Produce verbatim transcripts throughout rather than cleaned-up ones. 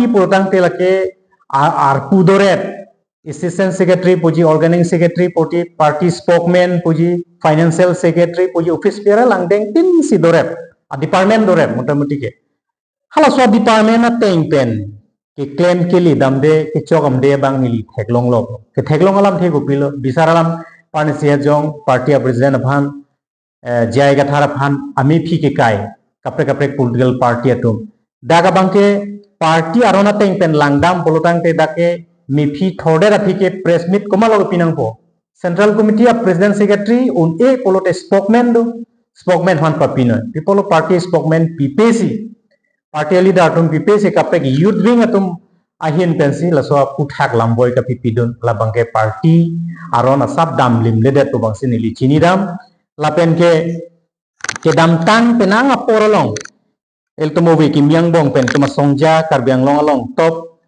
Pulotangte lake a-, arpu dorep, assistant secretary puji, organizing secretary puji, party spokesman puji, financial secretary puji, office bearer langdeng tin si dorep, a department dorep motamuti ke. Halaso department ateng pen keklem kele damde, kechok damde abang neli theklonglo. Ketheklong alamthe kopilo, bisar alam parnisi ajong party a president aphan, eh, J I Kathar aphan amephi kekai kaprek kaprek political party atum. Dak abangke party aron ateng pen langdam pulotangte dak ke mephi thordet aphi ke press meet komatlo pinangpo. Central Committee a president secretary un-e pulote spokesman do, spokesman aphan papinoi. Pi pulo party spokesman pipe si, party leader atum pipe si kaprek youth wing atum ahin pensi laso aphuthak lamboi kapipidun, labangke party aron asap damlimledet pu abangsi neli chinidam. Lapen ke kedamtang penang apor along, ilitum ove kimi angbong pen itum asongja Karbi Anglong along top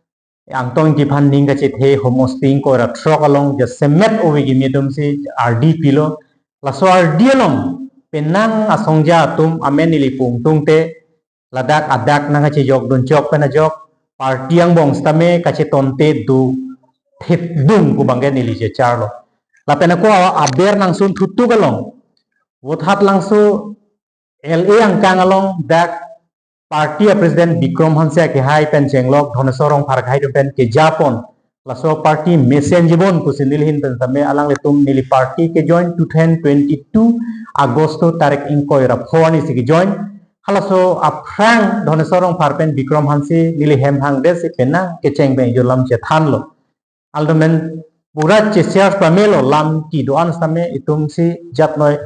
Angtong Engti aphan ning kachethe homosti ingkoi ra throk along jasemet ove kimi atumsi ardi pilo. Laso ardi along penang asongja atum amen neli pungtungte ladak adak nangkachejokdun chok pen ajok party angbong sitame kachetonte do thitdun pu abangke neli jecharlo. Lapen ako aber nangsun thutuk along, Vothatlangso L A angkang along dak party a president Bikram Hanse akehai pen chenglok Dhaneswar Rongphar akehai atum pen kejapon. Laso party mesen jibon pusi neli ahin pen sitame alanglitum neli party kejoin two thousand twenty-two Agosto tarik ingkoi ra pho arnisi kejoin. Halaso aphrang Dhaneswar Rongphar pen Bikram Hanse neli hem hangdet si penang kecheng pen ijolam chethanlo. Aldomen pura cheshare pamelo lam kedo-an sitame itumsi jatnoi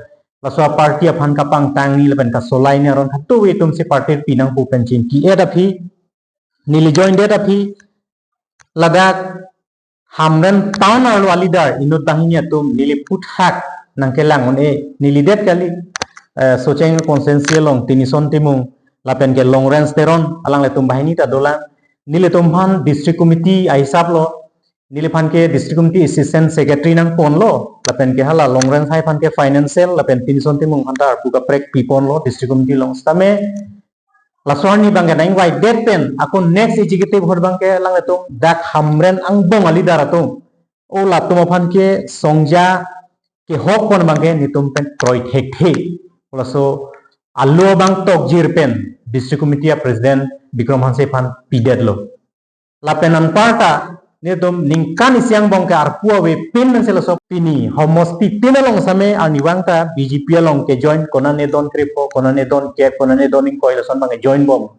laso party aphan kapangtangni lapen kasolaini aron khatove itumsi party pinang pu pen chingki-et aphi, neli join det aphi, ladak Hamren town arlo a leader inut banghini atum neli aphuthak nangkelang un-e, neli det kali, eh, Socheng constituency along Tinison Timung lapen ke Longrenj Teron alanglitum banghini ta dolang. Nelitum aphan district committee ahisap lo, neliphan ke district committee assistant secretary nangponlo, lapen ke hala Longrenj hai aphan ke financial, lapen Tinison Timung aphan ta arpu kaprek piponlo district committee along sitame. Laso arni abangke nang-invite det pen ako next executive hor abangke alanglitum dak Hamren angbong a leader atum, o latum aphan ke songja kehokpon abangke netum pen kroi thekthe. Laso alo abang tokjir pen district committee a president Bikram Hanse aphan pidetlo. Lapen anparta netum ningkan isi angbong ke arpu ave pin pensi laso pini homosti tin along sitame arnivang ta B J P along kejoin, konane don krepho, konane don kep, konane don ingkoi, lason abangke join bom.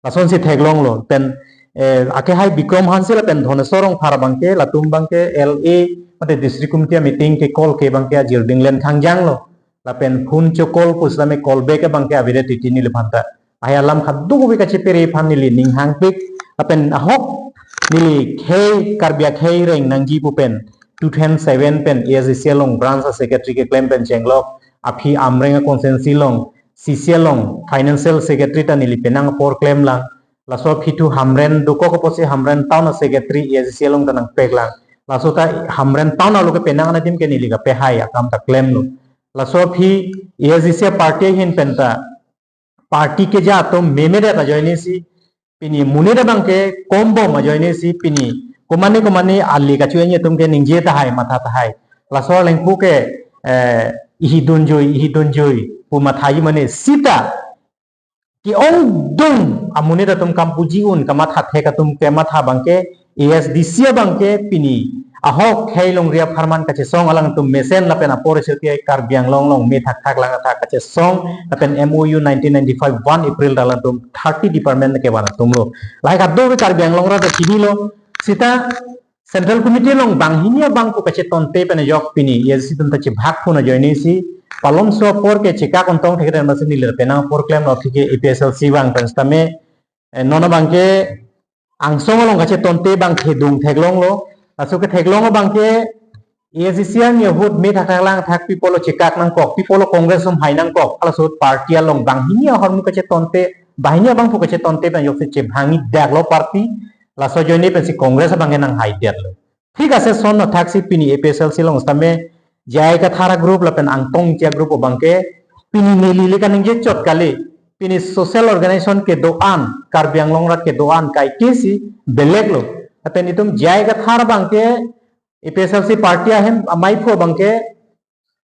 Lasonsi theklonglo. Pen, eh, akehai Bikram Hanse lapen Dhaneswar Rongphar abangke, latum abangke L A mate district committee meeting ke call ke abangke ajir dinglen khangjanglo. Lapen phone cho-call pu sitame call back abangke avedet titi neliphan ta. Lahai alam kadokave kachepere aphan neli ning hangpik. Lapen ahok neli khei Karbi akhei reng nangji pu pen two thousand seven pen A S D C along branch a secretary keklem pen chenglok. Aphi Amreng a constituency along C C along financial secretary ta neli penang apor klemlang. Laso aphi thu Hamren dokok apotsi Hamren town a secretary A S D C along ta nangpeklang. Laso ta Hamren town arlo ke penang anadim ke neli kapehai akam ta klemlo. Laso aphi A S D C party ahin pen ta party keja atum memedet ajoine si pini monit abangke kombom ajoine si pini komane komane ali kachu-enji atum ke ningje tahai matha tahai. Laso arlengpu ke, eh, ihi dunjui, ihi dunjui pu mathaji mane sita ke-ongdung amonit atum kam puji un kamatha thek atum kematha abangke A S D C abangke pini ahok khei longri apharman kachesong alangtum mesen lapen apor isi ke Karbi Anglong along me thakthak lang athak kachesong lapen M O U nineteen ninety-five one April ta alangtum thirty department kevan atumlo. Lahai kadokave Karbi Anglong rat ta chinilo. Sita Central Committee along banghini abang pu kachetonte pen ajok pini A S D C atum ta chibhak phun ajoine si palomso apor ke chekak ontong thekre masi neli penang apor klemlo aphi ke A P H L C abang pen sitame, eh, non abangke angsong along kachetonte abang thedung theklonglo. Laso ketheklong abangke A S D C arni ahut me thakthak lang athak pi pulo chekak nangkok, pi pulo Congress atum hai nangkok, halaso party along banghini ahormu kachetonte, banghini abang pu kachetonte pen ajoksi chebhangi daklo party. Laso ajoine pensi Congress abangke nanghaidetlo. Thik ase, lason athaksi pini A P H L C along sitame J I Kathar a group lapen Angtong Engti a group abangke pini neli le kaningje chot kali. pini social organization kedo-an, Karbi Anglong rat kedo-an kaike si belek lo. Lapen itum J I Kathar abangke A P H L C party ahem amei phu abangke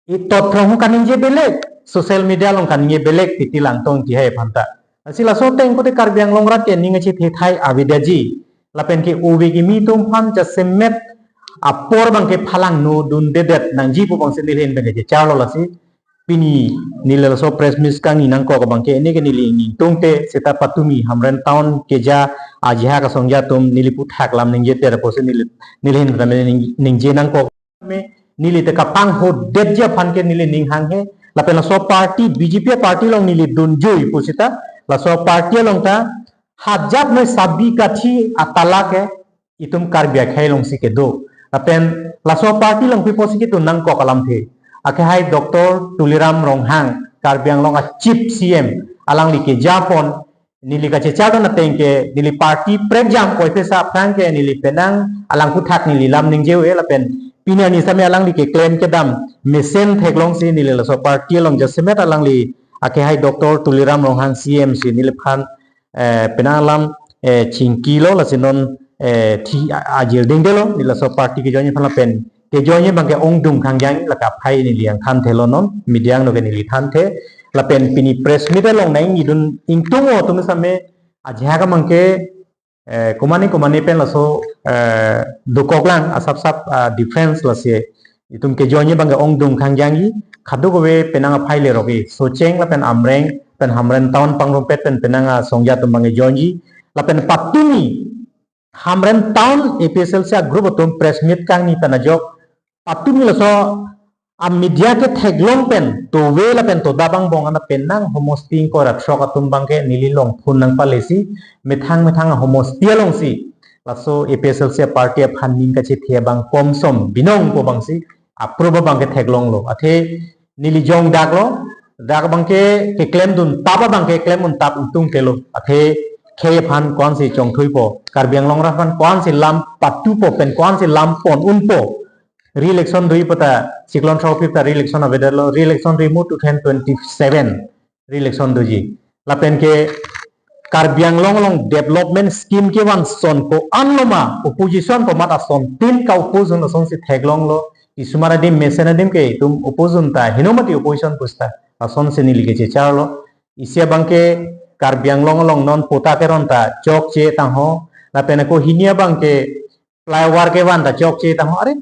itot phrong kaningje belek, social media along kaningje belek, P T Langtong Ingti hai aphanta. Lasi laso ateng kote Karbi Anglong rat ke ning achethe thai avedetji. Lapen ke ove kimi atum aphan jasemet apor abangke phalangno dundedet nangji pu abangsi neli ahin abangke checharlo. Lasi pini neli laso press meet kangni nangkok abangke neke neli ingtung te seta patumi Hamren Town keja ajahak asongja atum neli puthak lam ningje te apotsi neli, neli ahin abangke ning-, ningje nangkok me neli te kapanghodetji aphan ke neli ning hanghe. Lapen laso party, B J P party along neli dunjui pusita, laso party along ta hajat noi sabi kathi atala ke itum Karbi akhei alongsi kedo. Lapen laso party along pi apotsi kedun nangkok alamthe, akhei Doctor Tuliram Ronghang, Karbi Anglong a Chief C M, alangli keja pon, neli kachechardon ateng ke neli party prekjam koiphesa aphrang ke neli penang alang puthak neli lam ningje-e lapen pini arni same alangli keklem kedam mesen theklongsi neli laso party along jasemet alangli akhei Doctor Tuliram Ronghang C M si neliphan, eh, penang alam, eh, chingkilo, lasi non, eh, thi a-, ajir dingdelo, neli laso party kejoinji aphan lapen kejoinji abangke ongdung khangjang, lake aphai neli nangthanthelo, non media angno ke neli thanthe. Lapen pini press meet along nangdun ingtung atum same ajahak abangke, eh, komane komane pen laso, eh, dokoklang asap sap, ah, difference lasi itum kejoinji abangke ongdung khangjangji. Kadokave penang aphai lerok-e, Socheng lapen Amreng pen Hamren Town pangrumpet pen penang asongja atum abangke joinji. Lapen patumi Hamren Town A P H L C a group atum press meet kangni pen ajok patumi laso a media ketheklong pen tove lapen todap angbong ana penang homosti ingkoi ra throk atum abangke neli along phone nangpalesi methang methang a homosti alongsi laso A P H L C party aphan ning kachethe abang komsom binong pu abangsi aprup abangke theklonglo. Athe neli jongdaklo, dak abangke keklemdun tap abangke klemdun tap ingtungtelo. Athe khei aphan ko-ansi chongthuipo, Karbi Anglong rat aphan ko-ansi lam patupo pen ko-ansi lam pon unpo. Re-election doji puta, chiklo throk phli ta re-election avedetlo, re-election rimu two thousand twenty-seven re-election doji. Lapen ke Karbi Anglong along development scheme kevan ason ko-an loma, opposition komat asontin ka-oppose un asonsi theklonglo, kisumar adim mesen adim ke itum oppose un ta, heno mati opposition pusita, asonsi neli kechecharlo. Isi abangke Karbi Anglong along non patta keron ta chokche tangho, lapen ako hini abangke flyover kevan ta chokche tangho. Are,